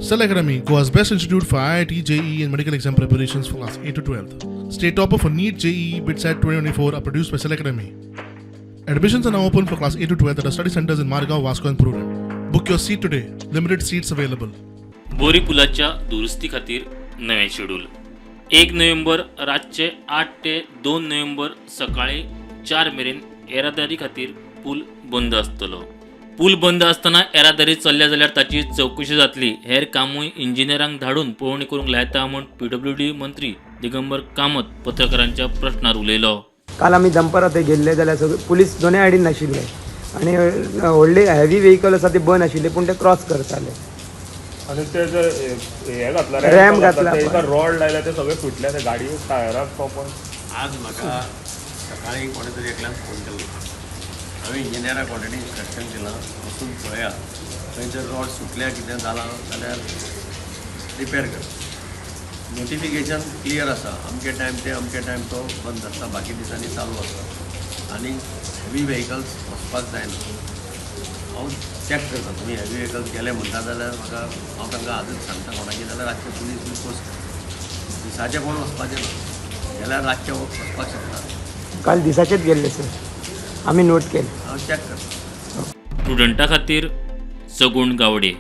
Cell Academy, Goa's best institute for IIT, JEE, and medical exam preparations for class 8 to 12. State topper for NEET, JEE, BITSAT 2024 are produced by Cell Academy. Admissions are now open for class 8 to 12 at our study centers in Margao, Vasco, and Prudent. Book your seat today. Limited seats available. बोरी पुलाच्या दुरुस्ती खातीर नवें schedule. 1 नोव्हेंबर रातचे 8 ते 2 नोव्हेंबर सकाळी 4 मेरेन येरादारी खातीर पूल बंद आसतलो. पूल बंद आसतना येरादारी चल्ल्या जाल्यार ताची चवकशी जातली. हेर कामूय इंजिनियरांक धाडून पळोवणी करूंक लायता म्हूण पीडब्ल्यूडी मंत्री दिगंबर कामत पत्रकारांच्या प्रश्नार उलयलो. काल आमी दनपारां थंय गेल्ले जाल्यार सगळे पुलीस दोनूय सायडीन नाशिल्ले आनी व्हडले हेवी व्हेकल आसा ते बंद आशिल्ले, पूण ते क्रॉस करताले. आनी ते जे हे घातला, रॅम घातला. तेका रॉड लायला, ते सगळे फुटले, ते गाडये टायराक तोपून. आज म्हाका सकाळी कोणे तरी एकल्यान फोन केल्लो. हांवें इंजिनियराक ऑलरेडी इन्स्ट्रक्शन दिलां, वचून पळया, थंय जर रॉड सुटल्या, कितें जालां जाल्यार रिपेर कर. नोटिफिकेशन क्लियर आसा, अमके टायम ते अमके टायम तो बंद आसता, बाकी दिसांनी चालू आसता आनी हेवी व्हेकल्स वचपाक जायना. हांव चॅक करता. तुमी हेवी व्हेकल्स गेले म्हणटा जाल्यार म्हाका, हांव तांकां आजूच सांगता कोणाकी, जाल्यार रातचे पुलीस बी पोस्ट कर. दिसाचे कोण वचपाचें ना, गेल्यार रातचे वचपाक शकता. काल दिसाचेच गेल्ले सर, आमी नोट केले. हांव चॅक करता. स्टुडंटा खातीर सगुण गावडे.